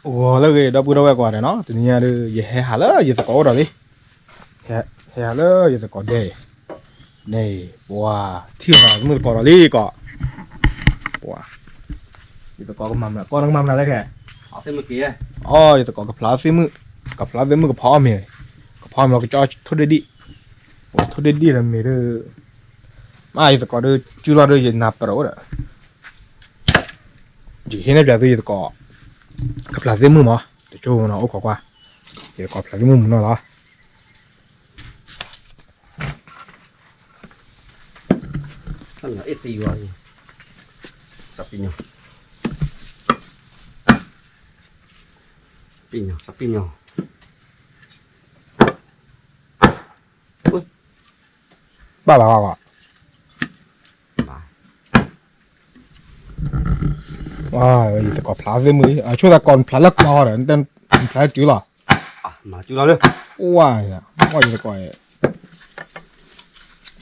ဂီၤလၢအဂ့ၤ ဒီပုၢ်ဒီဝဲၢ်ကိးဂၤဒဲးနီၤ, တနံၤညါဒီး ယဟဲဟးလၢယသကိးအိၣ်ဒီးလံ, ဟဲဟးလၢယသကိးဒဲးအံၤ, န့ၣ် ပှၤထံၣ်သးသမုၣ်သကိးဒီးလံကီး, ပှၤ ယသကိးကမၤမနုၤ ကီးနကမၤမနုၤလဲၣ်ခဲ, အိ ယသကိးကဖျါသ့ၣ်မုၣ်, ကဖျါသ့ၣ်မုၣ်ကဖီအီၣ်မ့ၤ, ကဖီအီၣ်မ့ၤလီၤကကၠီထိၣ်ဒ့ဒံၣ်, ထိၣ်ဒ့ဒံၣ်ဒီးမ့ၤဒီး, မ့ၢ်ယသကိးဒီး စုလီၤဒီးယနၢ်ပၢၢ်အိၣ်ဒီး ယဟ့ၣ်န့ၢ်ပၠးသုယသကိး, ကဖျါသ့ၣ်မုၣ်မး တကၠိမနီၤအိၣ်ခိးကွၢ်, ယသကိးဖျါသ့ၣ်မုၣ်မနီၤလီၤ. ဘၣ်လီၤဘၣ်ဘၣ်, ယသကိးဖျါသ့ၣ်မုၣ်လံ ဆိသးကိးနဖျါလၢကျီဒီး နဖျါလၢစုလီၤ, ဝါ, ယသကိး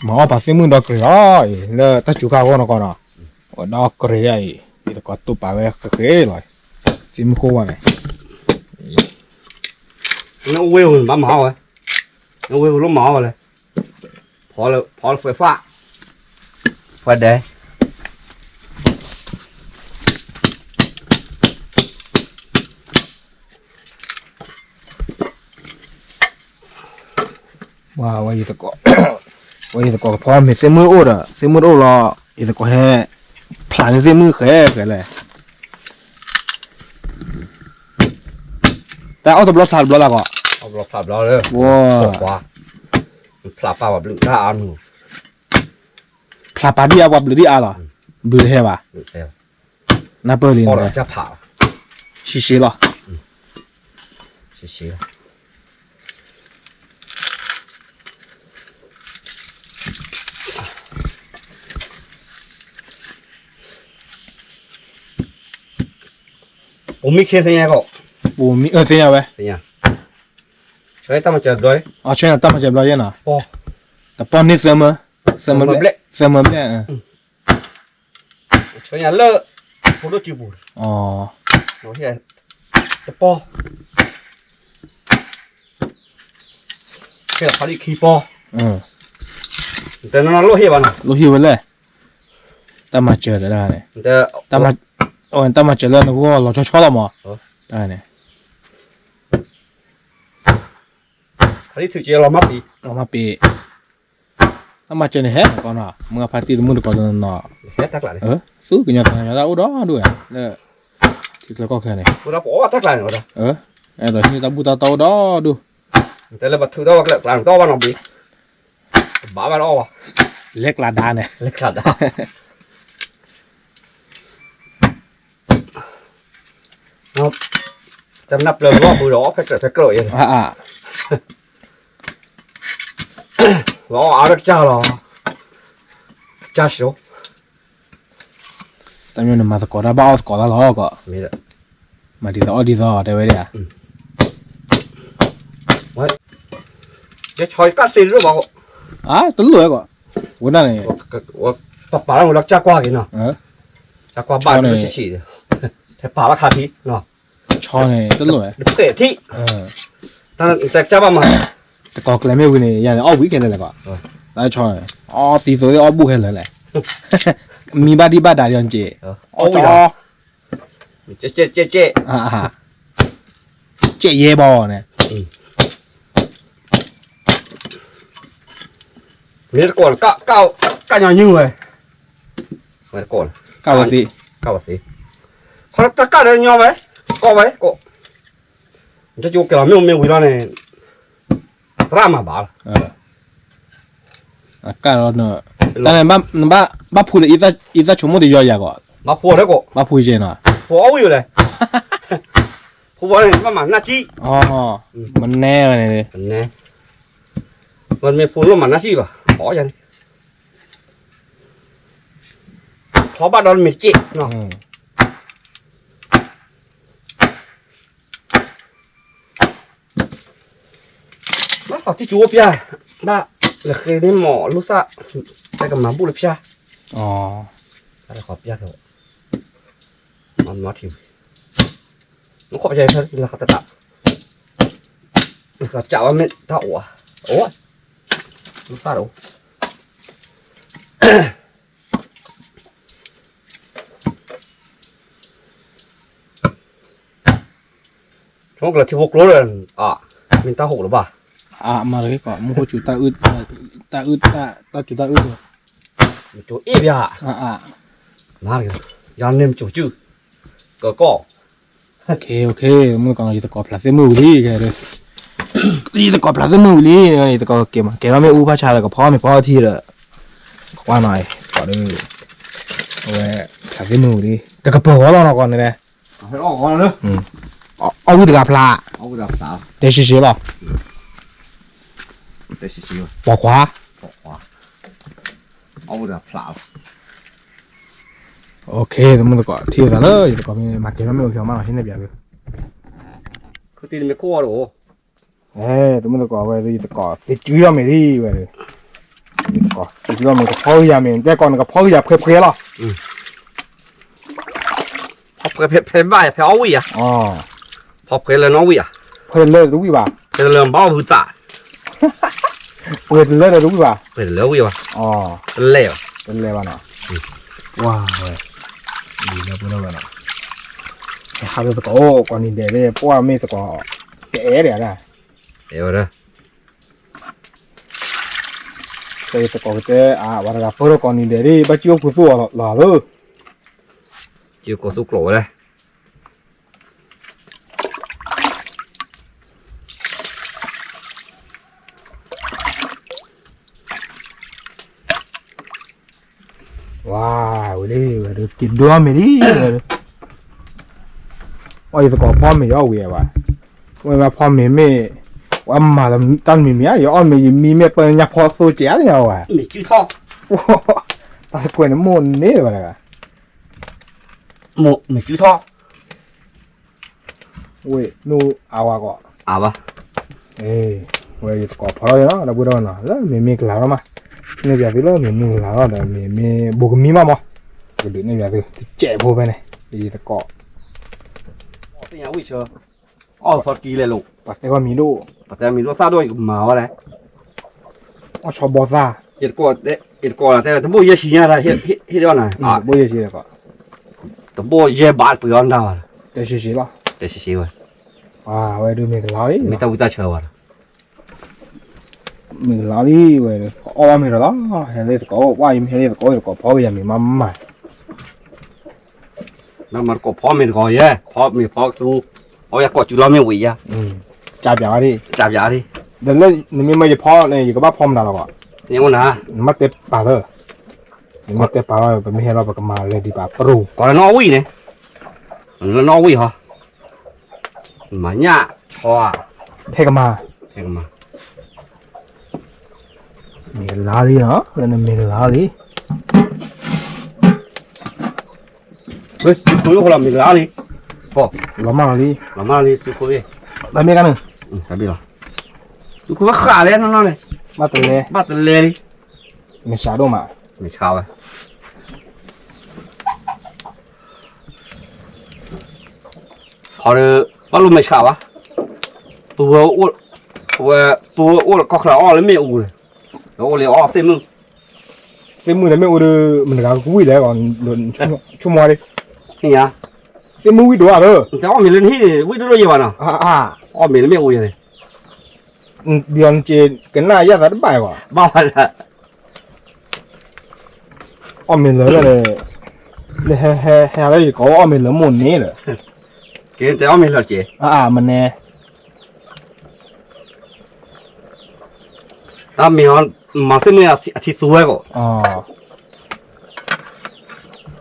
မၤအီၣ်ပာ်သ့ၣ်မုၣ်ဒီးကရ့ၤလီၤ, လၢတၢ်စူၤခါအဂီၢ်နီၢ်ကီၢ်နီၤ, ဒီးကရ့ၤဒ်အံၤ ယသကိးတိာ်ပာ်ဝဲဃဲဃဲလီၤ, သ့ၣ်မုၣ်ဃိဝဲန့ၣ်, နအိၣ်ဝဲဧိၤနဘၣ်မၤအီၣ်ဝဲ, နအိၣ်ဝဲဧိၤလၢမၤအီၣ်ဝဲလဲၣ်, ဖီလၢ ဖီလၢ ဖဲဖၣ်, ဖဲဒဲး ဝဲယသကိး, ဝဲယသကိးကဖီမ့ၤသ့ၣ်မုၣ်အိၣ်ဒီး သ့ၣ်မုၣ်တအိၣ်လီၤ, ယသကိးဟဲ ဖျါန့ၢ်သ့ၣ်မုၣ်ဃဲဃဲလဲၣ်, တၢ်အီၣ်တဘျီဖျါတဘျီလၢကီး, ဝဲ ဖျါပာ်ပှၤဘျုးတၢ်အါမး, ဖျါပာ်ဒံၣ်အါပှၤဘျုးဒံၣ်အါလီၤ, ဘျုးတဟဲဘၣ်, နၢ်ပၢၢ်လံန့ၣ်, ရှံရှံလီၤ, ရှံရှံလီၤ. ပိာ်မံခ့သ့ၣ်ညါကီး, ပိာ်မံအၢသ့ၣ်ညါဝဲ, ဆၢတၢ်မၤစၢၤဘျီ, ဆၢတၢ်မၤစၢၤဘျီယဲနီၤ, တပီၢ်န့ၢ်သၢမၢ, သၢမၢဘျဲၣ်, ဆၢညါလၢ ဖိဒိၣ်စုပူၤ, တပီၢ် ဖဲလီၤဖးဒံၣ်ခံပီၢ်, တနီၤနီၤလိၣ်ဟ့ၣ်ဘၣ်နီၤ, လိၣ်ဟ့ၣ်ဝဲလဲၣ်, တၢ်မၤစၢၤတၢ်န့ၣ်, တၢ်မၤစၢၤလၢနဂီၢ်လီၤဆီဆီလီၤမး, တၢ်န့ၣ်, ဖးဒံၣ်ထုးကဲလီၤမၢ်ပ့ၤ, လီၤမၢ်ပ့ၤ တၢ်မၤစၢၤန့ၣ်ဟဲကီးနီၤ, မုၢ်အဖါတံၢ်သမုၣ်တကိးနီၤ, သုကညီတၢ်ညါတၢ်အိၣ်ဒီဒူၣ်ဝဲ, လၢ ထံချၢကီၢ်ချၢန့ၣ်, အဲၣ်ဒိးဟ့ၣ်တၢ်ဘူၣ်တၢ်တီအိၣ်ဒီဒူၣ်, တဘၣ်ဘၣ်နီၤဘ့ၣ်, လဲၤကျးဒါန့ၣ်, တနၢ်ပျၢၤလီၤဘုဒီး ဖဲကြၢးဖဲကြၢးယဲ, လီၤအါလၢကစၢ်လီၤ, ကစၢ်စိ, တၢ်မ့ၢ်နမၤသကိးတၢ်ဘၣ်အီၣ်သကိးတၢ်လီၤကီး, မၤဒ်သိးအီၣ်ဒ်သိးတဲဝဲဒၣ်, ကၢ်သ့တလိၣ်ဘၣ်, တလိၣ်ဝဲကီး, ဝဲဒၣ်န့ၣ်, ပပာ်လၢလီၤကစၢ်ကွၢ်က့ၤနီၤ, ကစၢ်ကွၢ်ဘၣ်န့ၣ်, ထဲပာ်လီၤခါထံ, ဆီန့ၣ်တလိၣ်ဝဲ, တဖျဲးထံ, တကစၢ်ဘၣ်မး, တကိးကျဲမ့ၢ်ဝံၤန့ၣ် ယၤန့ၣ် အီၣ်ဝံၤခဲလၢာ်လဲၣ်ကီး, တၢ်ဆီန့ၣ်, အီသံသိးသ့ၣ်အီၣ်ဘူၣ်ခဲလၢာ်လဲၣ်, မံဘၣ်ဒံးဘၣ်ဒါဒီးက့ၤ, အီၣ်ဝံၤလီၤ, ကဲကဲကဲကဲ, ကဲယဲဘီန့ၣ်, မ့ၢ်တကိး, ကၣ်ညီနုၢ်ဝဲ, ကၣ်ဝဲသ့, ကၣ်ဝဲသ့, ခီတၢ်ကၣ်ဒီးညီဝဲ, ကီဝဲ, တကၠိကဲလီၤမ့ၢ်မ့ၢ်ဝံၤလီၤန့ၣ်, သရၣ်မၤဘၣ်လီၤ, ကၣ်လီၤ, တၢ်န့ၣ်, ဘၣ်ဖှူလၢအံသၣ်ဆိကမိၣ်တယီယၤကီး, ဘၣ်ဖှူလၢကီး, ဘၣ်ဖှူယဲနီၤ, ဖှူအီၣ်ဝံၤလဲၣ်, ဖှူဘၣ်န့ၣ် ဘၣ်မၤနၢ်စံၣ်, မနဲဝဲန့ၣ်, မ့ၢ်ဖှူလိၣ်မၤနၢ်စံၣ်ဘၣ်, အီၣ်ယၤန့ၣ် ထီဘၣ်ဒီးမ့ၢ်တက့ၢ်နီၤ, ဘၣ်ထီၣ်တံၢ်စူၤအိၣ်ပျၢ်, ဘၣ်လၢဃ့န့ၢ်မီၢ်လိၣ်သၣ်, တၢ်ကမၤဘူၣ်လၢဖၠၣ်, တၢ်လၢဃီပျၢ်ခဲ, မၤထံၣ် နခီၣ်ပယီၤလၢတၢ်, ကစးဝဲမ့ၢ်တၢ်အိၣ်ဧါ, အိၣ်, နသၣ်တအိၣ်, ဆိကလၢထံဖိကျိဒီး, မ့ၢ်တၢ်ဟိၣ်လၢၤဘၣ်, အမၤတဂ့ၤကီး မူခိၣ်စူၤ, တၢ်အုၣ်, တၢ်စူၤတၢ်အုၣ်, မ့ၢ်ကၠိအ့ၣ်ပျါ, ယၤန့ၣ်မ့ၢ်ကၠိကၠူၣ်, ကကီၢ်, မုၣ်ကီၢ် ယသကိးဖျါသ့ၣ်မုၣ်ဝံၤလံ, ယသကိးဖျါသ့ၣ်မုၣ်ဝံၤလံ, ယသကိးကဲမး ကဲထီၣ်မ့ၣ်အူဘၣ်ဆါဒီး ကဖီမ့ၤဖီထံဒီး, ကွၢ်နီၤ, အဝဲ, ဖျါသ့ၣ်မုၣ်ဝံၤလံ, ကကပၢၤဂီၤလီၤနီၤကီးန့ၣ်, အီၣ်ဝံၣ်တဂၤဖျါ, တဲရှဲရှဲလီၤ, ပိာ်ခွါ, သမုၣ်သကိး ထံၣ်သးလၢ ယသကိးမ့ၢ်မၤကဲထီၣ်မ့ၣ်အူဖီမးလီၤ ဟ့ၣ်န့ၢ်ပၠးသု, သမုၣ်သကိးဝဲ ယသကိးသ့ၣ်ကၠူထီၣ်မ့ၤလံဝဲ, ယသကိးသ့ၣ်ကၠူထီၣ်မ့ၤ ကဖီကယၤမ့ၤ တဲကိးနကဖီကယၤဖှဲဖှဲလီၤ, ဖဲဘၣ်ယၤ ဖဲအီၣ်ဝံၣ်ယၤ, ဖဲလၢနအီၣ်ဝံၣ်ယၤ, ဖဲလၢတဝံၣ်ဘၣ်, ဖဲလၢဘၣ်အီၣ်ဘုသး, ပှဲၤတလၢဒီးတဝံၣ်ဘၣ်, ပှဲၤတလၢဝံၣ်ဘၣ်, တလဲၤဘၣ်, တလဲၤဘၣ်နီၤ, ဝါဝဲ, ဒ်လၢပှဲၤထီၣ်ဝဲနီၤ, ဟးလၢသကိးအိၣ်ကိးနံၤဒဲး ပှၢ်မ့ၢ်သကိး, တအဲၣ်ဒၣ်, အဲၣ်ဝဲဒၣ် သကိးကတဲ အဝဲတဂၤပၢၢ်ထီၣ်ကိးနံၤဒဲးဒ် ဘၣ်စံၣ်အိၣ်ခိးသူၣ်အီၤလီၤလၢ, စံၣ်အိၣ်ခိးသူၣ်ကျိးဝဲလဲၣ်, ဝါ, ဝဲဒၣ်, ဝဲဒၣ်က့ၤဒိၣ်မ့ၢ်ဒ်, အီၣ်ယသကိးဖီမ့ၤယအီၣ်ဝံၤဝဲ, ဝဲမ့ၢ်ဖီမ့ၤမ့ၢ်, ဝဲမၤလၢတၢ်တမံၤမံၤဧါ ယအီၣ်မ့ၤယမံမ့ၢ်ပၢညါဖီသိကဲးလၢယဝဲ, မ့ၢ်ကၠူထီၣ်, တၢ်တကွဲးန့ၣ်မိၢ်န့ၢ်ဝဲတဂၤ မ့ၢ်ကၠူထီၣ်, ဝဲၢ်နူအဝၤကီး, အဘၣ်, ဝဲယသကိးဖီထီၣ်နီၤ ဒီပုၢ်ဒီဝဲၢ်နီၤ လၢမ့ၤမ့ၢ်ကလၤထီၣ်မး, န့ၢ်ပၠးသုလၢမ့ၤမ့ၢ်ကလၤထီၣ်ဒီး မ့ၤမ့ၢ်ဘိးကမံမးမး, ကဒုးန့ၢ်ပၠးသု တစဲးဖိဖဲန့ၣ်, ယသကိး အီၣ်ဖီကံလဲၣ်လိာ်, ပှၤတဲဘၣ်မံၤဒိၣ်, ပှၤတဲမံၤဒိၣ်သၣ်ဒိၣ်ယကမၤဝဲလဲၣ်, အီၣ်ဆီဘီသၣ်, ယတကိးတဲ တဘိၣ်ယဲၢ်ဆံညါတၢ် ဟ့ၣ်ဒိၣ်နၤ, တဘိၣ်ယဲၢ်ဆံ, တဘိၣ်ယဲၢ်ဘးတပှ့ၤအီၣ်နတၢ်ဘၣ်, တဲရှဲရှဲလီၤ, တဲရှဲရှဲဝဲ, ဝဲဒုးမ့ၢ်ကလၤလံ, မ့ၢ်တၢ်ဝံတၢ်ဆၢဘၣ်ဒီး မ့ၢ်ကလၤလံဝဲ, ကအီၣ်ဘၣ်မ့ၤဒီးလီၤ, ဟဲလၢသကိးအိၣ် ပှၢ်အံၤ ဟဲလၢသကိးအိၣ် သကိးဖီကယၤမ့ၤမးမး, နမၤသကိးဖီမ့ၤတဂီၤယဲၢ် ဖီမ့ၤဖီကသူ, အီၣ်ယၤကိးစုလီၤမ့ၢ်ဝံၤယၤ, ကၠးပၠးဝဲဒၣ်, ကၠးပၠးဒၣ်, ဒီးလၢနမ့ၢ်မၢယဖီန့ၣ် ယကဘၣ်ဖီမနုၤလီၤဘၣ်, န့ၣ်အိၣ်နၤ, နမ့ၢ်တဲပာ်လၢ, နမ့ၢ်တဲပာ်လီၤ ပမ့ၢ်ဟဲလီၤ ပကမၤလဲၤဒံးပာ်ပရိ, ကိးလၢနအီၣ်ဝံၣ်န့ၣ်, လၢနအီၣ်ဝံၣ်ဟီ မၤညၣ်, ဖဲကမၤ, ဖဲကမၤ, မ့ၢ်ကလၤလံနီၤ လၢနမ့ၢ်ကလၤလံ, သုးခိၣ်လၢမ့ၢ်ကလၤလံ, လီၤမၢ်လီၤလံ, လီၤမၢ်လံ သုးခိၣ်, တၢ်မ့ၢ်ကန့ၣ်, သုးခိၣ်ဃာ်လဲၣ်နီၢ်နီၢ်န့ၣ်, ဘၣ်တလဲ, ဘၣ်တလဲလံ, မ့ၢ်ဆှးဒိၣ်မး, မ့ၢ်ဆှးဝဲ ဟီဒီး ဘၣ်လိၣ်မဲာ်ဆှးဘၣ်, ပဝဲအိၣ်, ပဝဲ, ပဝဲအိၣ်လၢကီၢ်ချၢအီၣ်လၢမ့ၣ်အူဒီး, ဒီးအိၣ်လၢအီၣ်သ့ၣ်မုၣ်, သ့ၣ်မုၣ်ဒီးမ့ၣ်အူဒီး မတၤတဂၤကဝံၣ်လဲၣ်, ဆိကမိၣ်ဒ်, သ့ၣ်မုၣ်ဝံၣ်ဒိၣ်ဧါဒီး, တအီၣ်မ့ၤလၢနဟံၣ်န့ၣ် ဝံၣ်ဒိၣ်ဒိၣ်ယဲၢ်ဘၣ်နီၤ, အီၣ်မ့ၤလၢမ့ၣ်အူယဲၢ်န့ၣ်, ဒ်အံၤ ကနၣ်ယဲၢ်သးတဘၣ်ဘၣ်, ဘၣ်ဝဲဒၣ် အီၣ်မ့ၤလၢာ်လၢ, လၢဟဲဟဲဟဲလၢယကိးအီၣ်မ့ၤလၢာ်မိၢ်န့ၣ်ဒီး, က့ၤတဲအီၣ်မ့ၤလၢာ်က့ၤ, အမနုၤ, တၢ်မ့ၢ်အီၤ, မၤသ့ၣ်မ့ၢ်အထံသူဝဲကီး,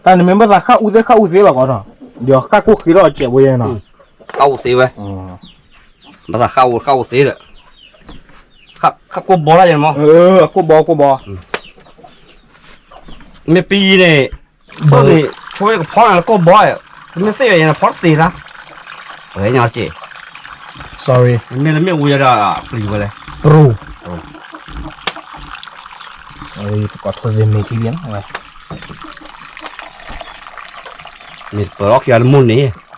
တၢ်နမ့ၢ်ဘၣ်သးဃၣ်အူသ့ဃၣ်အူသ့လီၤကီးနီၤ, ဒီးဃၣ်ကိၢ်ဃ့ထီၣ်အစဲးဖိယဲၢ်နီၤ, ဃၣ်အူသ့ဝဲ, ဘၣ်သးဃၣ်အူဃၣ်အူသ့ဒီး, ဃၣ်ကိၢ်ဘီလၢယဲၢ်မး, ကိၢ်ဘီကိၢ်ဘီ မ့ၢ်ပံၤန့ၣ်, ဘၣ်န့ၣ်, ဆိကမိၣ်ကဖီနၤလၢကိၢ်ဘီ, မ့ၢ်သ့ၣ်ယဲၢ်န့ၣ်ဖီတသ့သး, ပှဲၤညါက့ၤ, sorry, မ့ၢ်လၢမ့ၣ်အူယဲၢ်ဒီးပျံၤဝဲလဲၣ်, ပရူ, သကိးထိၣ်သ့ၣ်မ့ၢ်ထံလံနီၤ, မ့ၢ်တပၢၤလီၢ်ခံဂၤလၢမိၢ်န့ၣ်,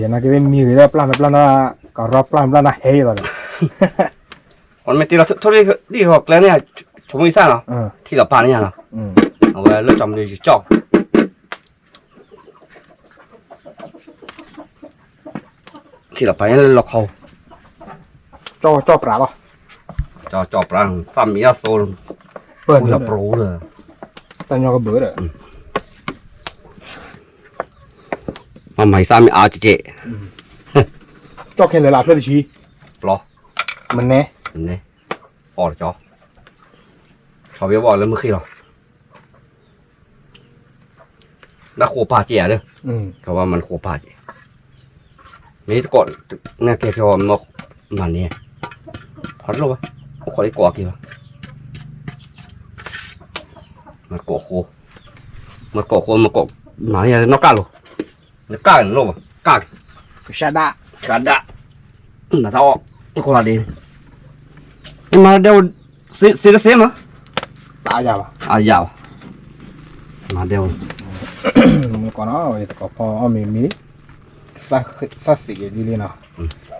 ယနာ်က့မံဂ့ၤလၢပျၢ်နပျၢ်နၢ် ကရီပျၢ်နပျၢ်နၢ်ဟဲယလီၤဒီး အမ့ၢ်တ့လီၤထိၣ်ဒံၣ်ဟီၣ်ကျဲန့ၣ် ဆိမိၣ်အံသၣ်နီၤ ထံၣ်လီၤပာ်န့ၣ်ညါနီၤ အဝဲလၢကၠီမနုၤယကၠီၣ် ထံၣ်လီၤပာ်န့ၣ်လၢလီခီ ကၠီၣ်ကၠီၣ်ပြးလီၤ ကၠီၣ်ကၠီၣ်ပြး သၣ်မံအသိ ပၢၢ်လၢပရိဒီး တၢ်ညီကဘုးဒီး မ့မ့ၢ်သၣ်မံအါကဲးကဲး ကၠီၣ်ခဲလၢာ်လၢအဖျၢၣ်တဆံ ပျီ မနဲ မနဲ အီၣ်တကၠီ ဆီဘ့ဘီၣ်လၢမုၢ်ဃ့လီၤ နဃိပာ်ကဲဧါဒီး ကဘၣ်မၤနဃိပာ်ကဲး မ့ၢ်တကိး နကဲကဲအီၤ မၤန့ၢ် ဖးတလိၣ်ဘၣ် အိၣ်ခိးလံကိးက့ၤဘၣ် မၤကိးဃိ မၤကိးဃိ မၤကိး မၤန့ၢ်နီၢ်ကၢ်လိၤ နကၢ်လိၤဘၣ် ကၢ် ကၠၢ်ဒၣ် ကၠၢ်ဒၣ် မၤတၢ်အီၣ် အိၣ်ခိးလံ မၤဒဲဝဲ သ့တသ့မး အါယၤဘၣ် အါယၤဘၣ် မၤဒဲဝဲ မ့ၢ်ကီးနီၤ ယသကိးဖီအီၣ်မ့ၤမံၤ သၣ်သ့ၣ်က့ၤဒ်လံနီၤ ထံၣ်လီၤ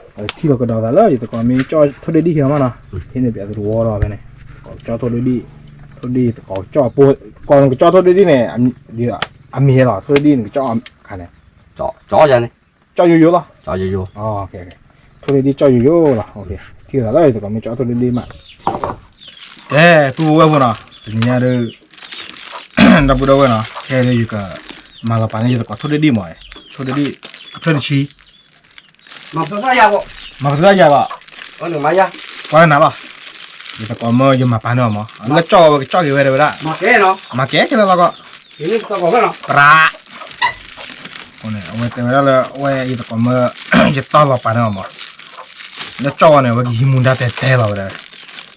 ကဒီးသးလၢယသကိးမ့ၢ်ကၠီၣ်ထိၣ်ဒ့ၣ်ဒံၣ်ဟဲမးနီၤ ဟံးန့ၢ်ပျးသုတဝီဒီးဖဲန့ၣ် ကၠီၣ်ထိၣ်ဒ့ၣ်ဒံၣ် ထိၣ်ဒ့ၣ်ယသကိးကၠီၣ်ပိ ကီၢ်နကၠီၣ်ထိၣ်ဒ့ၣ်ဒံၣ်န့ၣ် အမံၤလီၤ ထိၣ်ဒ့ၣ်ဒံၣ်နကၠီၣ်ခါန့ၣ် ကၠီၣ်ယၤန့ၣ် ကၠီၣ်ယိယိလီၤ ကၠီၣ်ယိယိ ထိၣ်ဒ့ၣ်ဒံၣ်ကၠီၣ်ယိယိလီၤ ထံၣ်လီၤသးလၢယသကိးမ့ၢ်ကၠီၣ်ထိၣ်ဒ့ၣ်ဒံၣ်မး ကဲ ပုၢ်ဝဲၢ်ဖိနီၤ တနံၤညါဒီး ဒီပုၢ်ဒီဝဲၢ်နီၤ ခဲအံၤဒီးယက မၤလီၤပာ်န့ၢ်ယသကိးထိၣ်ဒ့ၣ်ဒံၣ်မး ထိၣ်ဒ့ၣ်ဒံၣ် အဖျၢၣ်တဆံ မၤပသရၣ်ယၤဘၣ် မၤပသရၣ်ယၤဘၣ် ကွၢ်နၤလီၤ ယသကိးမၢယမၤပာ်န့ၢ်အီၤမး လၢကၠီၣ်ဝဲကၠီၣ်က့ၤဝဲဒၣ်ဝဲဒၣ် မၤကဲခဲလၢာ်လီၤကီး သရၣ် အဝဲတဲဝဲဒၣ်လၢ အဝဲယသကိးမၢ ယတီၢ်လီၤပာ်န့ၢ်အီၤမး လၢကၠီၣ်ဝဲန့ၣ် အဝဲကဟံးမူဒါတဲတဲလီၤဝဲဒၣ်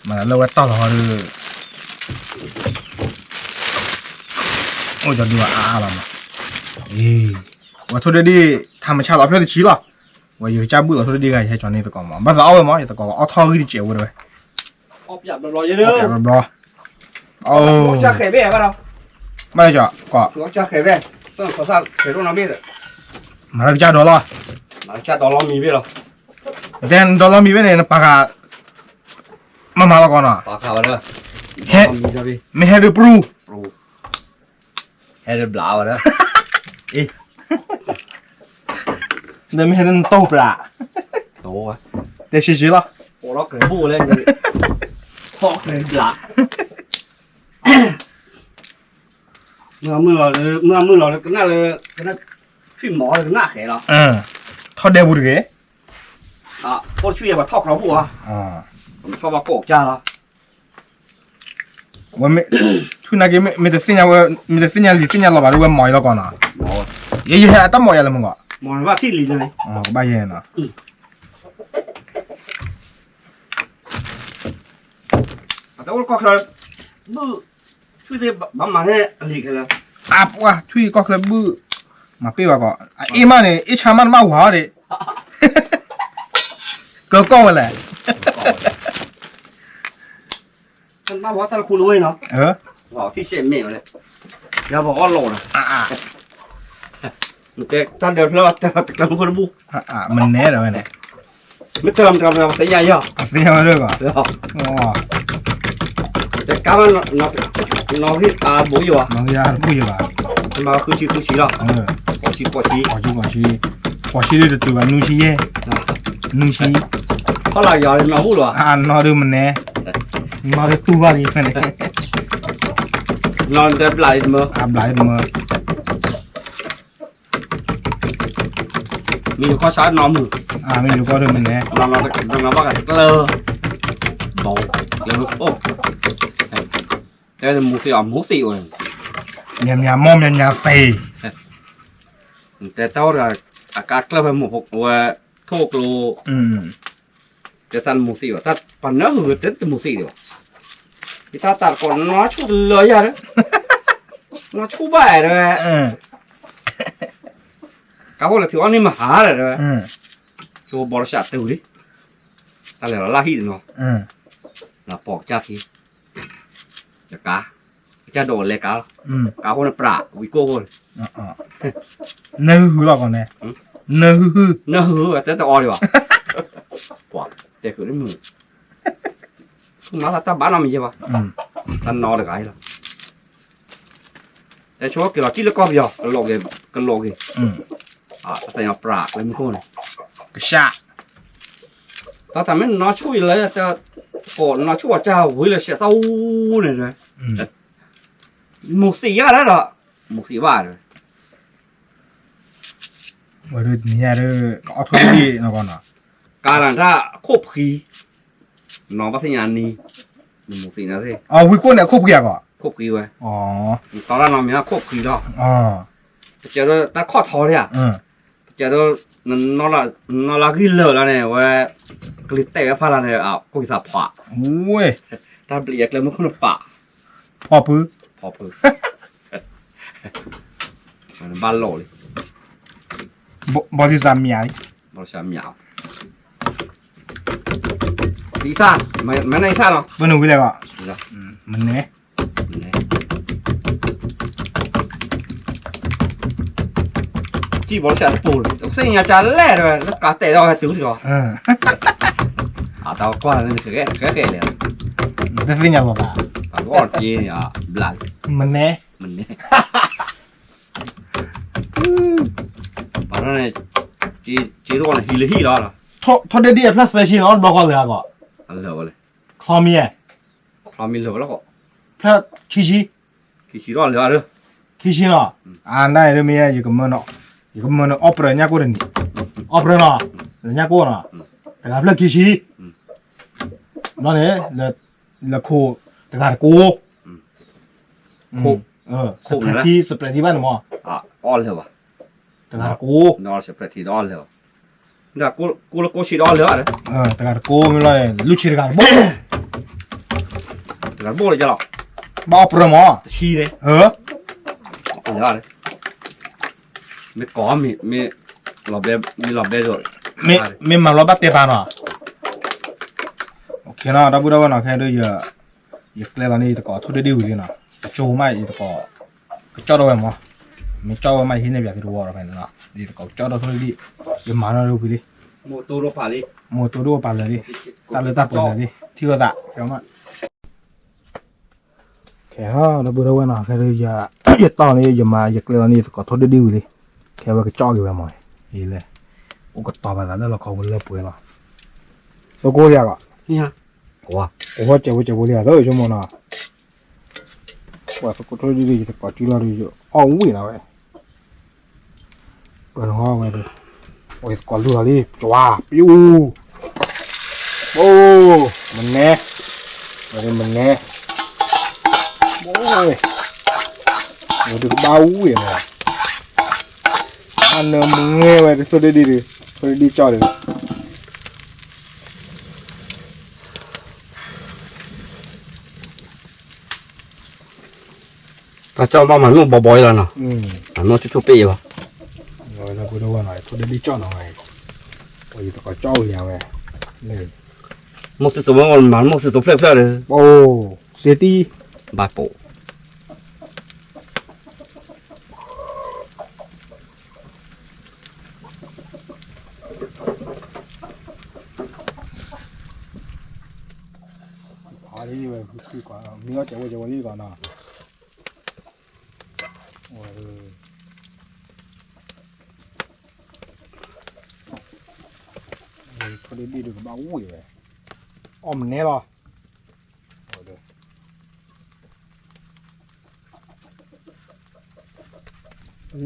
မၤလၢအဝဲတီၢ်လီၤဟီဒီး အိၣ်ကၠီဒုးအါအါလီၤမး အံၤ ဝဲထိၣ်ဒ့ၣ်ဒံၣ် ထါမဆါလီၤဖျၢၣ်တဆံလီၤ ဝဲယကစၢ်ဘုၣ်လီၤထိၣ်ဒ့ၣ်ဒံၣ်ဂၤ ယဟဲကၠီန့ၢ်သကိးမး ဘၣ်သးအီၣ်ဝဲမး ယသကိးအီၣ်ထီၣ်ဂံၢ်တစဲးဝဲတဝဲ အီၣ်ဘျီ ဘျီ ဘျီ ဘၣ်လၢကၠီၣ် မၤလၢကစၢ်ဒီလီၤ တဲနဒီလီမံၤဝဲန့ၣ် နပာ်ဃာ် မၤမၤလီၤကီးနီၤ မ့ၢ်ဟဲဒုးပရူ ဟဲဒုးဘျးဝဲဒၣ် မ့ၢ်ဟဲဒုးနတိၢ်ပြး တဲရှဲရှဲလီၤ အိၣ်လီၤကရၢဘိၣ်လဲၣ် ထီၣ်ကရၢဘျး မုၢ်မုၢ်လီၤ မုၢ်မုၢ်လီၤလၢကနၣ်လၢ ကနၣ် ထွံၣ်မီၤလၢကနၣ်ဃဲလီၤ ထီၣ်ဒဲပူၤတဂ့ၤ အိၣ်တဆူယဲၢ်ပှၤထီၣ်ကြီဘိၣ်ဧါ ထီၣ်ဘၣ်ကိးကၢ်လီၤ ဝဲမ့ၢ် ထွံၣ်နာ်က့ မ့ၢ်တသ့ၣ်ညါဝဲ မ့ၢ်တသ့ၣ်ညါလံာ်သ့ၣ်ညါလီၤဘၣ်ဒီးဝဲမီၤအံၤလီၤကီးနီၤ ယဲယဟဲအတၢ်မီၤယၤလၢမုၢ်ဂီၢ် မီၤဘၣ်ထံၣ်လံန့ၣ် ကဘၣ်ယဲနီၤ အတအိၣ်ကီၢ်ချၢ ဘုၣ် ထွံၣ်သ့ၣ်ဘၣ်မၤန့ၢ်အလံာ်ခဲလၢာ် အပှၤထွံၣ်ကီၢ်ချၢဘုၣ် မၤပ့ၢ်ဘၣ်ကီး အအ့ၣ်မးန့ၣ် အ့ၣ်ဆါမးနဘၣ်ဝၤအီၤဒံး ကကီၢ်ဝဲလဲၣ် တၢ်ဘၣ်ဝဲတၢ်တခူလၢဝဲနီၤ ဝဲသ့ၣ်စဲးမဲာ်ဝဲလဲၣ် ယဘၣ်အီၣ်လီၤဒီး တဲတၢ်ဒၢးဖျၢၣ် တဲတကျၢၤမူခိၣ်တဘူၣ် မ့ၢ်တဲလီၤမ့ၢ်တဲလီၤ ပသ့ၣ်ညါယီၤ ပသ့ၣ်ညါဝဲဒၣ်ဘၣ် တဲကါမး နီၢ်ဂံၢ်အါတဘူၣ်ယဘၣ် နီၢ်ဂံၢ်အါတဘူၣ်ယဘၣ် မၤဃုဆံဃုဆံလီၤ ဃိးဆံဃိးဆံ ဃိးဆံဃိးဆံ ဃိးဆံဒ်တတုၤဘၣ် နွံဆံယဲၢ် နွံဆံ ဟီၣ်လီၤယီၤနီၢ်ဘူၣ်လီၤ အနီၢ်ဒုးမနဲ နီၢ်ဒုးတူၢ်ဘၣ်လံဖဲန့ၣ် နီၢ်ဒုးဘျးလံတမၢ အဘျးလံတမၢ မ့ၢ်ယကီၢ်ဆၣ်နီၢ်မုၢ် မ့ၢ်ယကီၢ်ဒုးမနဲ နီၢ်နီၢ်ဘၣ်ကတကျၢၤ ဘီ ကျၢၤအိၣ် တဲမူသ့ၣ်အီၤ မူသ့ၣ်အိၣ် မၠၤမၠၤမီၢ်မၠၤမၠၤသ့ တဲတၢ်အိၣ်တဂၤ အကါကျၢၢ်ဖဲမူၢ်ဖိဝဲ ထိၣ်ကျိ တဲတၢ်တမူသ့ၣ်ဘၣ် တၢ်ပှၤနၢ်ဟူတဲတမူသ့ၣ်ဘၣ် ယတၢ်တၢ်တကိးနီၢ်ဆူၣ်တလၢယၤဒီး, နီၢ်ဆူၣ်ဘၣ်တဲဝဲ, ကါဖီၣ်လဲၤထုးအီၣ်န့ၢ်မဟါဒီးတဲဝဲ, ဆိဘီတဆှးတုၤလံ, တၢ်လဲၤလီၤလၢဟံၣ်တနီၤ, လီၤပိာ်ကစၢ်ခံ, ယကါ, ကစၢ်ဒိးလဲၤကါလီၤ, ကါဃိန့ၣ်ပြးဝံၤကိၢ်ဃိန့ၣ်, နၢဟုဟုလီၤကီးန့ၣ်, နၢဟုဟု, နၢဟုဟုတဲတအီဒံးဘၣ်, ပှၤတဲဃုာ်လၢမုၢ် မၤသးတၢ်ဘၣ်နီတမံၤယဲဘၣ်, တၢ်နီတဂၤအံၤလီၤ, တဲဆိက့ၤလီၤကံၣ်လၢကီၢ်ပယီၤ ကလိးက့ၤ, ကလိးက့ၤ, တသ့ၣ်ညါပြးလၢမူခိၣ်န့ၣ်, ကစၢ်, တၢ်တၢ်မ့ၢ်နီၢ်ဆူၣ်အံၤလၢ, ကိးနီၢ်ဆူၣ်အီၤကၢ်ဝံၤလၢဆဲးသီအူန့ၣ်, မိၢ်သံးယါဒၣ်ဒီး, မိၢ်သံးဘၣ်တဲဝဲ, ဝဲဒၣ်န့ၣ်ယါဒၣ်, ကအီၣ်ထိၣ်ဒံၣ်ဒံၣ်နီၢ်ကီၢ်နီၤ, ကါလၢတၢ်ခိၣ်ဖှံ, နီၢ်ဘၣ်သ့ၣ်ညါနံၤ, နမိၢ်သံးန့ၣ်သ့ၣ်, ဝံၤကိၢ်န့ၣ်အခိၣ်ဖှံဧါကီး, ခိၣ်ဖှံဝဲ, တီရၣ်နီၢ်မ့ၢ်ခိၣ်ဖှံလီၤ, ပကဲဒိးတၢ်ခီၣ်ထီဒံးဧါ, ပကဲဒိး, နီၢ်လၢဂံၢ်လၢာ်လီၤန့ၣ် ဝဲ, ကလံၤတဲာ်ဝဲဖးလီၤန့ၣ် ကိၢ်ကသးဖး, တၢ်ဘျံးယဲကျဲမုၢ်ခိၣ်န့ၣ်ပာ်, ဖီၣ်ဖု, ဖီၣ်ဖု ဘၣ်လိာ်လံ, ဘီသံစးမၠးလံ, ဘီသံစးမၠး, သံသၣ်, မၤနၢၤသံသၣ်လီၤ, ဘၣ်နုၤဝံၤလဲၣ်ဘၣ်, မနဲ, မနဲ, ကံၣ်ဘီသံစးတပူၤ, သ့ၣ်ညါကလဲၣ်တဲဝဲ လၢကါတဲာ်ဒီးဟဲတုၤလီၤ, အတၢ်ကွၢ်လၢနကဂဲၤကဲလဲၣ်, တသ့ၣ်ညါလီၤဘၣ်, အကအီၣ်က့န့ၣ်, ဘျး, မနဲ, မနဲ ပှၤန့ၣ်, က့တအိၣ်န့ၣ်ဟံးလၢဟံၣ်လီၤ, ထိၣ်ဒ့ၣ်ဒ့ၣ်အဖျၢၣ်သၢဆံနီၤ တဘျီဃီလၢအဂီၢ်, လၢာ်ဝဲလဲၣ်, ချီမံၤ, ချီမံၤလၢာ်ဝဲလီၤ, ဖျၢၣ်ခံဆံ, ခံဆံဒီးလၢာ်, ခံဆံနီၤ, အန့ၣ်ဒ်မ့ၢ်, ယကမၢနၤအီၣ်ပြၢၤညၣ်ကိၢ်တနံၤ, အီၣ်ပြၢၤနီၤ, လၢညၣ်ကိၢ်နီၤ, တဂၤဖျၢၣ်ခံဆံ, ဘျီန့ၣ်, လၢခိၣ်, တဂၤတကိး ခိၣ်, စပြဲးထံ စပြဲးထံဘၣ်န့ၣ်မး, အီၣ်လၢာ်ဘၣ်, တဂၤတကိး, စပြဲးထံဒီးအီၣ်လၢာ်ဘၣ်, ကိၢ်လၢကိၢ်ဆံဒီးအီၣ်လၢာ်ဘၣ်, တဂၤတကိးမ့ၢ်လီၤ, လွံၢ်ဆံတဂၤတဘိ, တဂၤတဘိလၢာ်လီၤ, ဘၣ်အီၣ်ပြၢၤမး, တဆံန့ၣ်, လၢာ်ဘၣ်, မ့ၢ်ကီးမ့ၢ်, မ့ၢ်လီၤဘဲ, မ့ၢ်လီၤဘဲဒီး, မ့ၢ်မၤလီၤဘၣ်တဲပာ်နီၤ, ဒီပုၢ်ဒီဝဲၢ်နီၤ ခဲဒုး ယကျဲလီၤန့ၣ် ယတကိးထိၣ်ဒ့ၣ်ဒ့ၣ်ဝံၤလံနီၤ, ကကၠိမး ယတကိး, ကကၠီၣ်ထီၣ်ဝဲမး, မ့ၢ်ကၠီၣ်ဝဲမး ယဟံးန့ၢ်ပၠးသုတဝီဒီးဖဲန့ၣ်နီၤ, ယတကိးကကၠီၣ်ထီၣ်ထိၣ်ဒ့ၣ်ဒ့ၣ်, ယမၤနီၣ်ဒၣ်ဝံၤလံ, မိၢ်တိၢ်ဒိၣ်ပာ်လၢာ်လံ, တၢ်လၢတၢ်ပှဲၤလၢာ်လံ, ထံၣ်ဝဲသး, ခဲဒီပုၢ်ဒီဝဲၢ်နီၤ ခဲဒုး ယတီၢ်န့ၣ် ယမၤ ယကျဲလီၤန့ၣ် ယတကိးထိၣ်ဒ့ၣ်ဒ့ၣ်ဝံၤလံ, ခဲဝဲကကၠီၣ်က့ၤဝဲမး, အံၤလဲၣ်, အိၣ်ကတီၤပသးလၢလီၤခီဝဲလၢပှဲၤလီၤ, သိကိၢ်လံဧါကီး, အိၣ်ဝဲကဲဝဲကဲဝဲလံဧါ သိယဆိကမိၣ်နီၤ, ပှၤသိကိၢ်ထိၣ်ဒ့ၣ်ဒ့ၣ် ယတကိးကၠီၣ်လီၤဒီး ယအီၣ်ဝံၤနီၤဝဲ ပှၤနဟီဝဲ, ဝဲသကိးလူၤလီၤလံ ကၠွါ ပျူၤ, အိၣ်, မနဲ, ဝဲမနဲ, အိၣ်, ဝဲဒုးကဘၣ်ဝံၤမး, အနၢမုၢ်ဝဲဒုး ထိၣ်ဒ့ၣ်ဒ့ၣ်ဒုး, ထိၣ်ဒ့ၣ်ဒ့ၣ်ကၠီၣ်ဒုး တၢ်ကၠီၣ်ဘၣ်မၤနီၣ်ဘီဘီအံၤလီၤနီၤ, မၤနီၣ်ဆူၣ်ဆူၣ်ပ့ၢ်အံၤဘၣ်, ဝဲလၢပှၤဒီဝဲနီၤ ထိၣ်ဒ့ၣ်ဒ့ၣ်ကၠီၣ်နီၤဝဲ, ပှၤယသကိးကၠီၣ်ဝံၤလံဝဲ, မိၢ်သုသိးမ့ၢ်မၤမိၢ်သုသိးဖျၢၣ်ဖျၢၣ်ဒီး, စ့တံၢ်, ဘၣ်ပိာ် ဖးလံဝဲ မ့ၢ်အီၣ်ကဲဝဲကဲဝဲလံကီးနီၤ, ဝဲ, ထိၣ်ဒ့ၣ်ဒ့ၣ်ဒုးကဘၣ်ဝံၤဝဲ, အီၣ်မနဲလီၤ,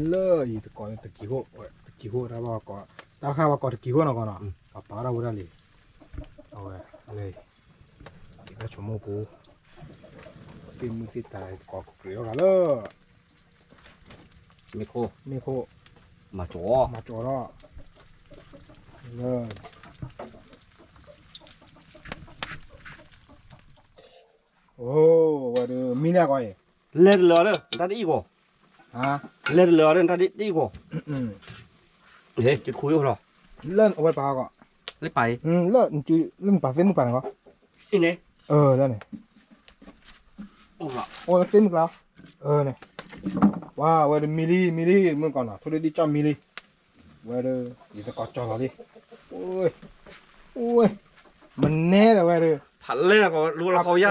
လၢယသကိးန့ၣ် တကံၢ်ဃိ, တကံၢ်ဃိတၢ်ဘၣ်ကီး, တၢ်ဃၣ်ဘၣ်ကီးတကံၢ်ဃိနီၤကီးနီၤ, ပှၤပာ်ထီၣ်ဝဲဒၣ်လံ, အဝဲ, လၢ, ယတၢ်ဆိကမိၣ်ပူၤ, သ့ၣ်မုၢ်သ့ၣ်တၢ်သကိးကကြၢးထီၣ်ဂၤလၢ မ့ၢ်ခိၣ်, မ့ၢ်ခိၣ်, မၤကၠီ, မၤကၠီထီၣ်, လၢ, အိ မံလၢအဂီၢ်အံၤ, လဲၤတလၢာ်အီၤလၢ နတၢ်ဒ်အံၤဂီၢ်, လဲၤတလၢာ်အီၤလၢ နတၢ်ဒ်အံၤဂီၢ်, ယတခူယအိၣ်လီၤ, လၢအဝဲတပာ်ဂီၢ်, လၢပာ်အံၤ, လၢနပာ်သ့ၣ်မုၣ်ပာ်န့ၣ်ဂီၢ်, အံၤန့ၣ်, လၢန့ၣ်, အိၣ်လၢသ့ၣ်မုၣ်ကျါ, န့ၣ်, ပှၤဝဲတမံလံ မံလံ မုၣ်ကီၢ်နီၤ ထိၣ်ဒ့ဒံၣ်ကၠီၣ်မံလံ, ဝဲဒီး ယသကိးကၠီၣ်လီၤလံ, မနဲဒီးဝဲဒီး, ဖးလဲၢ်ကီး လူလီၤခီယါ,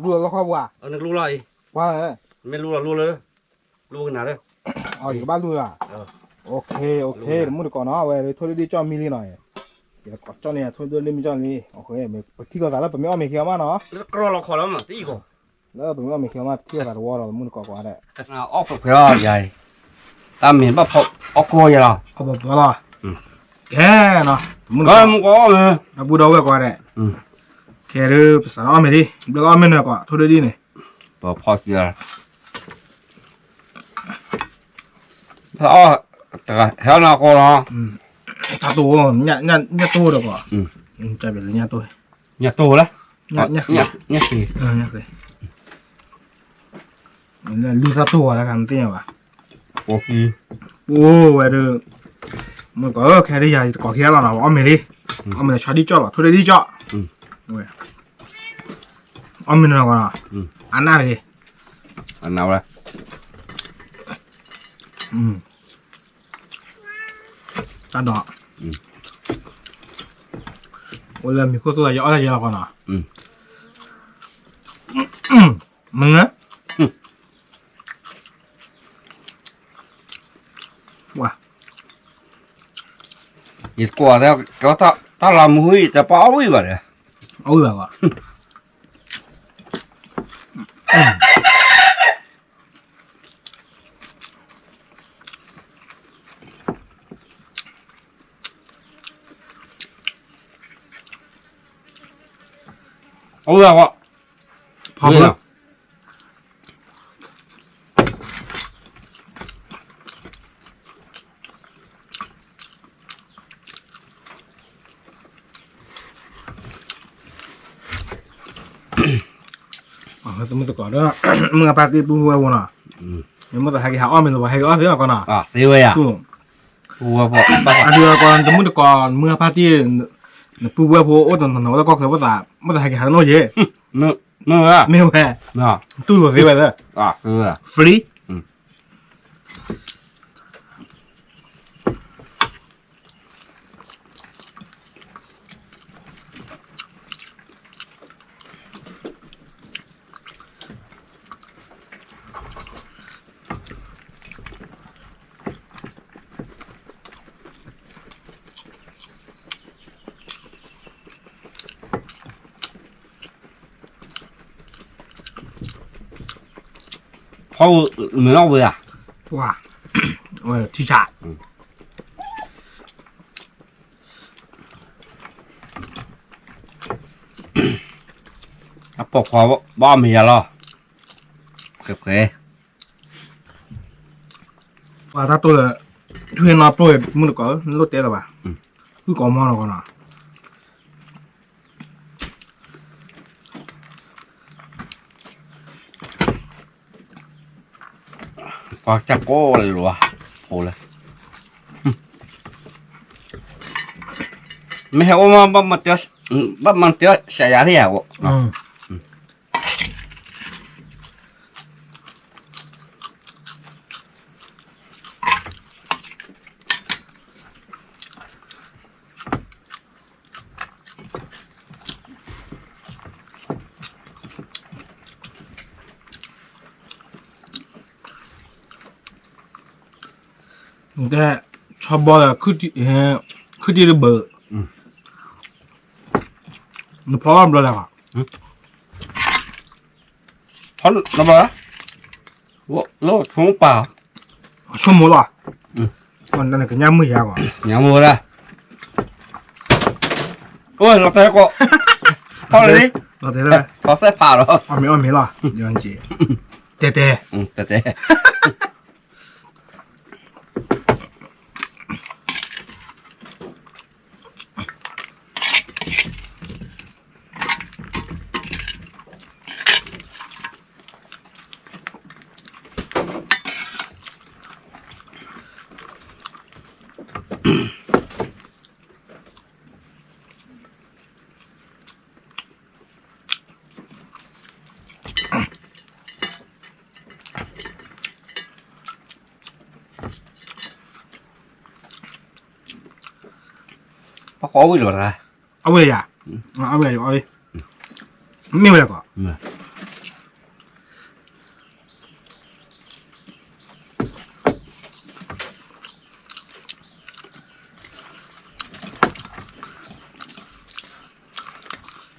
လူလီၤလီၤခီပှၤ, နကလူလီၤအံၤ, ပှၤ, မ့ၢ်လူလီၤလူလၢ, လူကနၣ်လၢ, ယကဘၣ်လူလီၤ, မုၣ်တကိးနီၤ ဝဲထိၣ်ဒ့ဒံၣ်ကၠီၣ်မံလံနီၤ, ယသကိးကၠီၣ်န့ၣ် ထိၣ်ဒ့ဒံၣ်ကၠီၣ်မံလံ, ပထံၣ်လိာ်သးလၢပမ့ၢ်အီၣ်မ့ၤခံအီၤမးနီၤ, လၢကရီလီၤခီလီၤမး တအံၤဂီၢ် လၢပမ့ၢ်အီၣ်မ့ၤခံအီၤမး ပထံၣ်လိာ်သးတဝီဒီး မုၣ်တကိးကိးဂၤဒဲး, အီၣ်ဖှဲးဖှဲးလီၤယၤအံၤ, တၢ်မ့ၢ်ဘၣ်ဖီအီၣ်ကီယၤလီၤ, ကဲနီၤ, မုၣ်တကိး, ဒီပုၢ်ဒီဝဲၢ်ကိးဂၤဒဲး, ခဲဒုး ပစးထီၣ်အီၣ်မ့ၤလံ ဘျၢအီၣ်မ့ၤနၤကိး ထိၣ်ဒ့ဒံၣ်န့ၣ်, ပဖီကံလီၤ, ဟဲအီၣ်နၤကိးလီၤ, တၢ်တိၢ်, ညၣ်တိၢ်ဒီးကိး, ညၣ်တိၢ်လၢ, ညၣ်ဃ့, ညၣ်ဃ့, လူၤတၢ်တိၢ်ဝဲလၢ နသ့ၣ်ညါဘၣ်, အိၣ်ဝဲဒီး, မုၣ်တကိးဧၢ ခဲဒုးယၤ ယတကိးခံဂၤလီၤနီၤ အီၣ်မ့ၤလံ, အီၣ်မ့ၤလီၤဆီဒံၣ်ကၠီၣ်လီၤ ထိၣ်ဒ့ဒံၣ်ကၠီၣ်, အီၣ်မ့ၤနၤကိးနီၤ, အနၢ်တဂ့ၤ, အနၢ်ဝဲ, တၢ်ဒီး, အိၣ်လၢမံၤခိၣ်သူလီၤ ယအီၣ်တၢ်ယဲလီၤကိးနီၤ, မုၢ်, ယကွၢ်, တၢ်လီၤမူဝံၤ တပှၤအီၣ်ဝံၤဘၣ်ဒီး, အီၣ်ဝံၤဘၣ်ဘၣ် အဝဲအဝဲ, ဖီမုၢ်လီၤ, မုၢ်အဖါတံၢ်ပုၢ်ဝဲၢ်ဖိနီၤ, မ့ၢ်သးဟဲက့ၤဟးအီၣ်မ့ၤလၢၤဘၣ် ဟဲက့ၤအီၣ်သ့လီၤကိးနီၤ, သ့ဝဲယၤ, အဒုးကိး တမုၣ်တကိး မုၢ်အဖါတံၢ်, နပုၢ်ဝဲၢ်ဖိအိၣ်တနီၤနီၤ အိၣ်လၢကီၢ်ချၢ မ့ၢ်သးဟဲက့ၤဟးတနီၣ်ယဲ, မ့ၢ်ဝဲ, တူၢ်လိာ်သ့ဝဲသၢ, free ဖီမုၢ်နီၣ်ဝဲဧါ, ထံဆး အပိာ်ခွါဘၣ်မ့ၢ်ယၤလီၤ, ပှၤတၢ်တိၢ်လၢ ထွံၣ်နီၢ်ပျိၢ်မုၣ်တကိး နလိၣ်တဲလၢၤဘၣ်, ဝံၣ်ကိးမီၢ်လီၤကိးနီၤ, ပှၤကၢ်ကိးလၢၤဘၣ်, ဖိလၢ မ့ၢ်ဟဲအိၣ်မး ဘၣ်မၤတၢ်ဆးယၤန့ၣ်ဧါ, နတဲ ဆီဘီလၢ ခုတံၢ်တဘၢၣ်, နဖီဘၣ်ဘျီလဲၣ်, ဖီနဘၣ်, လၢဆိကမိၣ်ပၢ်, ဆိကမိၣ်လီၤ, နကညၣ်မုၢ်ယါဘၣ်, ညၣ်မုၢ်ဝဲဒၣ်, အိၣ်လီၤတဲကိး, ဖီလၢ, လီၤတဲလၢ, ဖီသဲဖးလီၤ, အီၣ်မ့ၤအီၣ်မ့ၤလီၤ, တဲတဲ, တဲတဲ မုၢ် အီၣ်ဝံၤလၢၤဘၣ်တဂၤ, အီၣ်ဝံၤယၤ, အီၣ်ဝံၤယၤအီၣ်လံ, မ့ၢ်ဝဲလဲၣ်ကီး,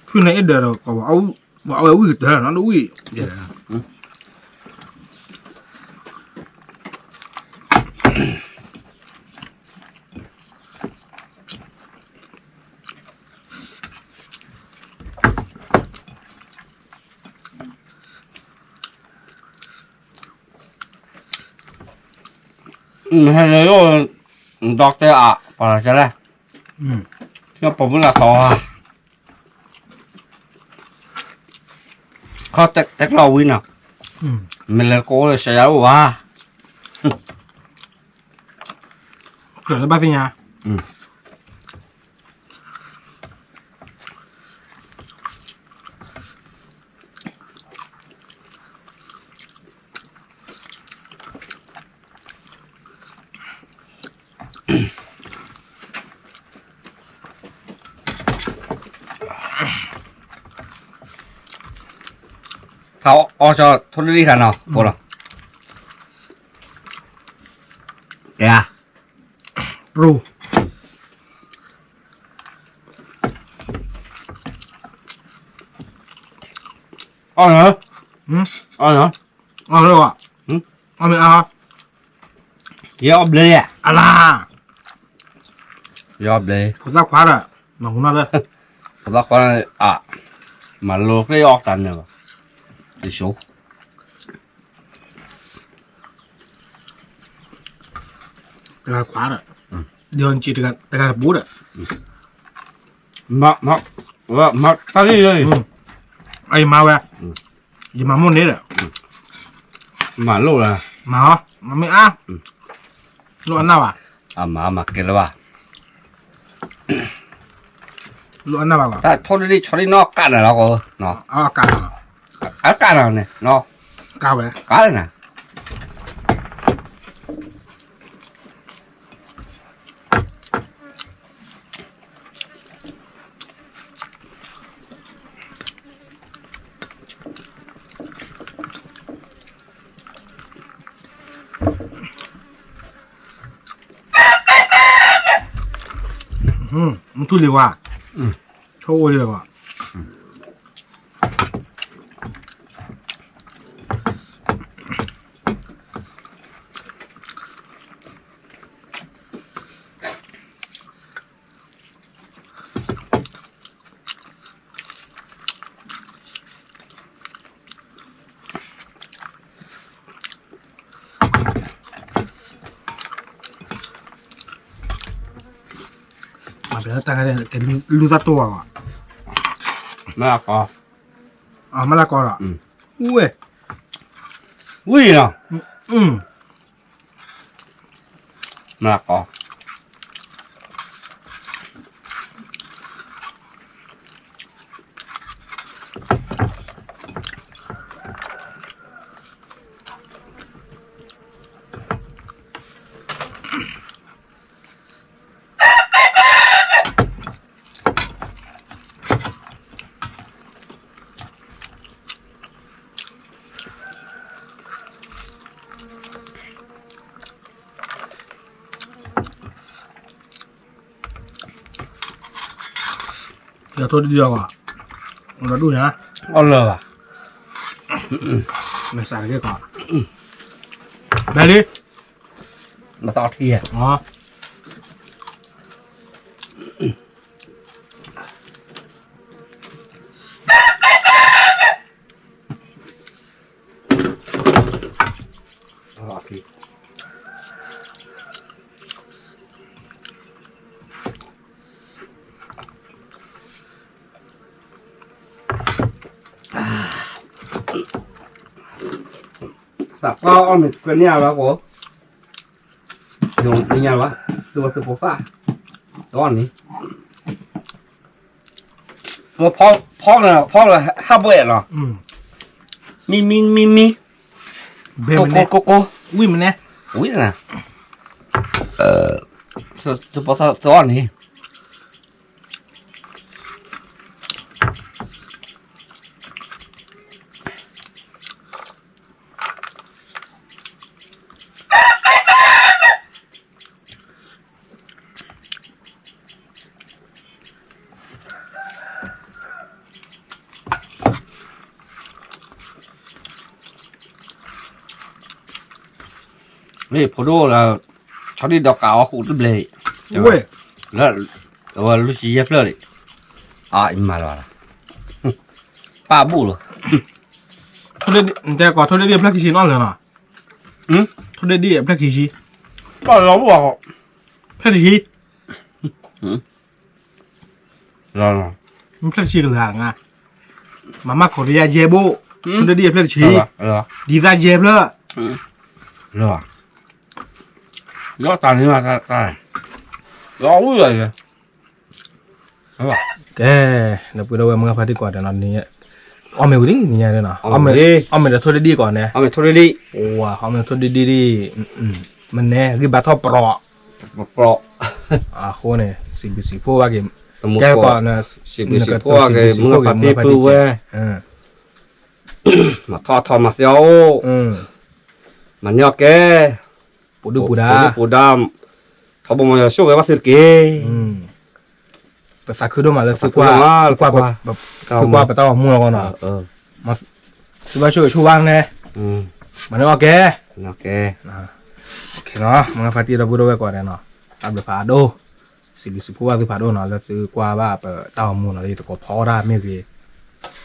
ဖုန့ၣ်အဲၣ်ဒိးဒီးကီး, အဝဲဝံၣ်ကတၢၢ်နီတဝံၣ်, ဟဲလၢယအိၣ်, doctor အပှၤလီၤကလဲၣ်, ယပိာ်မုၣ်လၢသီဧါ, ခီတဲကျီဝံၤနီၤ, မ့ၢ်လဲၤကိးအိၣ်လၢစယၤအိၣ်ဘၣ်, ကြၢးလၢဘၣ်သ့ၣ်ညါ ထါအီၣ်ကၠီထိၣ်ဒံၣ်ဒံၣ်ထါနီၤ ပိာ်လီၤ, ကဲ, ပရူ, အီၣ်, အီၣ်, အီၣ်လၢ, ယအီၣ်ဘျ့, အလါ, ယအီၣ်ဘျ့, ဖိသၣ်ခွါဒီး, မၤဟူနီၤလၢ, ဖိသၣ်ခွါ, အ, မၤလိသ့ၣ်အီၣ်တၢ်န့ၣ်ဘၣ်, ယဆိ တဂၤခွါဒီး, ဒီးနက့တဂၤတဘိဒီး, မၤ, မၤ, မၤတၢ်ဂ့ၢ်, အယမၤဝဲ, ယမၤမိၢ်န့ၣ်ဒီး, မၤလိၣ်လၢ, မၤ, မၤမ့ၢ်အါ, လိၣ်အနၢ်ဘၣ်, အမၤမၤကဲလၢၤဘၣ် လိၣ်အနၢ်ဘၣ်လီၤ, တၢ်ထိၣ်ဒံၣ်ဒံၣ်ဆီဒံၣ်နီၣ်ကးနၤလီၤကီး, အကးနၤန့ၣ်, ကးဝဲ, ကးနၤ မ့ၢ်ထူၣ်လံဝါ, ဆိအိၣ်လံဝါ, မၤပတၢ်ခါဒဲး ကဲလူၤတၢ်တိၢ်ဘၣ်ဘၣ်, မ့ၢ်လၢကီး, မ့ၢ်လၢကီးဒီး, ဝဲ, ဝံၤလီၤ, မ့ၢ်လၢကီး ယထိၣ်ဒံၣ်ဒံၣ်အီၤ, အီၣ်လၢၤဘၣ်, မ့ၢ်စးတက့ၢ်ကီး, ဘဲလံ, မသီထံဧါ သးပှၢ်အီၣ်မ့ၢ်ကွဲန့ၢ်အါဘၣ်ကိး, ယိၤမ့ၢ်ညါဘၣ်, သုဝဲသုဖိသၣ်, တအီၣ်န့ၣ်, ဖီ, ဖီလၢဟးဘှဲၣ်လီၤ, မံမံမံမံ, ကိကိကိကိ, ဝံၣ်မနုၤ, ဝံၣ်နၤ, သုဖိသၣ်တအီၣ်န့ၣ်, မ့ၢ်ဖိဒိၣ်လၢ ဆီဒံၣ်ဒီးကးအီၣ်ဃုာ်တဘျဲၣ်အံၤ, ဝဲ, လၢ, အဝဲလွံၢ်ဆံယဲၢ်ဖျၢၣ်န့ၣ်, အမၤလီၤ, ပၢ်ဘူၣ်လီၤ, တဲကိးထိၣ်ဒ့ၣ်ဒ့ၣ်အဖျၢၣ်ခံဆံနီၣ်လၢၤနီၤ, ထိၣ်ဒ့ၣ်ဒ့ၣ်အဖျၢၣ်ခံဆံ, ဖျၢၣ်တဆံ, ဖျၢၣ်တဆံကလၢာ်, မၤမၢ်ခိးတယါယဲၢ်ဘိၣ်, ထိၣ်ဒ့ၣ်ဒ့ၣ်အဖျၢၣ်တဆံ, ဒံသၣ်ယဲၢ်ဖျၢၣ်, လီၤတၢ်န့ၣ်, လီၤဝံၤလီၤ, ကဲ, ဒီပုၢ်ဒီဝဲၢ်မုၢ်ဂၤဖါတံၢ်ကိးဂၤဒဲးနီၤ, အီၣ်မ့ၤဝံၤလံနံၤညါနီၤ, အီၣ်မ့ၤဒီးထိၣ်ဒ့ၣ်ဒ့ၣ်ကိးဂၤဒဲး, အီၣ်မ့ၤဒီးထိၣ်ဒ့ၣ်ဒ့ၣ်, မနုၤဂံၢ်ဘါထီၣ်ပြီ, အဃိန့ၣ် စံးဘျုးစံးဖှိၣ်ဘၣ်က့ၤ, ကဲကိး, စံးဘျုးစံးဖှိၣ်ဘၣ်က့ၤမုၢ်ဂၤဖါတံၢ်ပုၢ်ဝဲၢ်, မၤထီၣ်ထီမၤသ့အီၣ်အိၣ်, မၤန့ၢ်အီၣ်ကဲ, ပူၤဒုၣ်ပူၤဒါ, ပူၤဒုၣ်ပူၤဒါ, ထီဘိမၤယွၤဆိၣ်ဂ့ၤဘၣ်သုတက့ၢ်, ပသးခုဒိၣ်မးလၢသုကွၢ်, သုကွၢ်ပတၢ်ဂီၤမူလီၤနီၤ, သုဘၣ်ဆိၣ်ဂ့ၤဆိၣ်ဝါန့ၣ်, မၤန့ၢ်အီၣ်ကဲ, မုၢ်ဂၤဖါတံၢ်ဒီပုၢ်ဒီဝဲၢ်ကိးဂၤဒဲးနီၤ, တၢ်ဘျုးဖးဒိၣ်, စံးဘျုးစံးဖှိၣ်ဘၣ်သုဖးဒိၣ်နီၤ လၢသုကွၢ်ဘၣ်ပတၢ်ဂီၤမူနီၤ လၢယသကိးဖီတၢ်မ့ၢ်ဂ့ၤ, တ့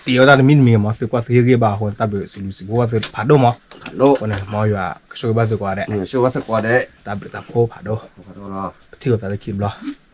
အီၣ်တၢ်တမံၤတမံၤဂ့ၤမး သုကွၢ်သုဟ့ၣ်ဂံၢ်ဘါအဃိန့ၣ် တၢ်ဘျုးစံးဘျုးစံးဖှိၣ်ဘၣ်သုဖးဒိၣ်မး, အဃိန့ၣ် မ်ယွၤကဆိၣ်ဂ့ၤဘၣ်သုကိးဂၤဒဲး, တၢ်ဘျုးတၢ်ဖှိၣ်ဖးဒိၣ်, ပထံၣ်လိာ်သးလၢခံတဘျီ